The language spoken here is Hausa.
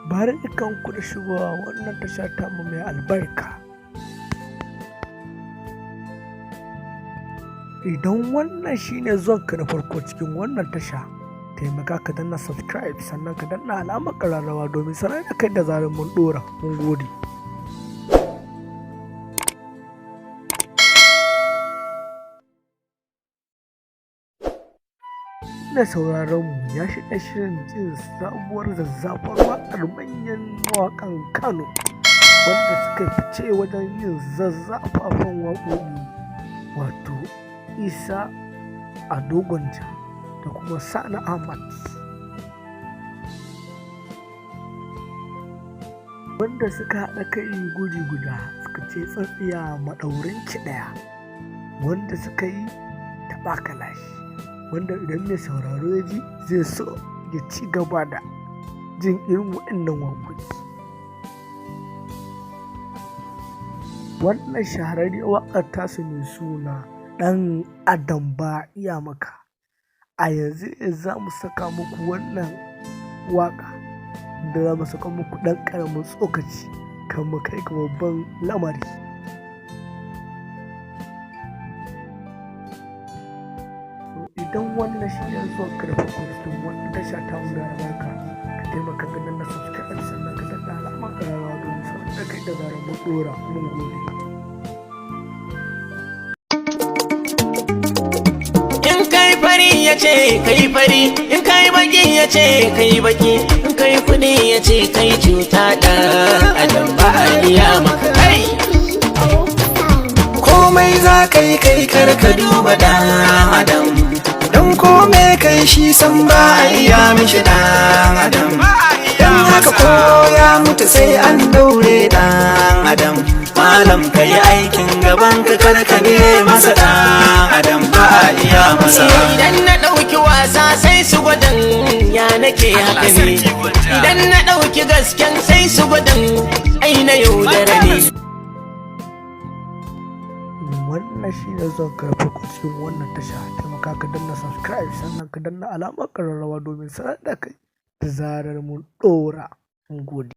Barkanku da shigowa wannan tasha tamu mai albarka. Idan wannan shine zuwanka na farko cikin wannan tasha, taimaka ka danna subscribe sannan ka danna alamar ƙararrawa domin sanar da kai da zarar mun ɗora. Mun gode. Mai sauraron mu ya shiga shirin jin sabuwar zazzafar waƙar manyan mawaƙan Kano wanda suka fice wajen yin zazzafafan waƙoƙi, wato Isa Ado Gwanja da kuma Sani Ahmad, wanda suka haɗa kai guri guda suka ce tsintsiya maɗaurinki ɗaya, wanda suka yi taɓa kalashi, wanda idan mai sauraro ya ji zai so ya ci gaba da jin irin waɗannan waƙoƙi. Wannan shahararriyar waƙar tasu mai suna Ɗan Adam Ba Iya Maka. A yanzu ne za mu saka muku wannan waƙa da za mu saka muku ɗan ƙaramin tsokaci kan mu kai ga babban lamari. Idan wannan shi ne zuwan ka da farko cikin wannan tasha ta mu da albarka, ka taimaka ka danna subscribe sannan ka danna alamar ƙararrawa domin sanar da kai da zarar mun ɗora. Mun gode. In kai fari ya ce kai fari, in kai baki ya ce kai baki, in kai kudi ya ce kai cuta, ɗan adam ba a iya maka kai. Komai za ka yi kai kar ka duba dan adam, don komai kai shi san ba a iya mishi dan adam. Don haka ko ya mutu sai an daure dan adam. Malam, ka yi aikin gaban ka, kar ka ne masa, dan adam ba a iya masa. Idan na ɗauki wasa sai su gwadon ya nake haka ne, idan na ɗauki gasken sai su gwadon ai na yaudara ne. Wannan shi ne zuwan ka da farko cikin wannan tasha, taimaka ka danna subscribe sannan ka danna alamar ƙararrawa domin sanar da kai da zarar mun ɗora. Mun gode.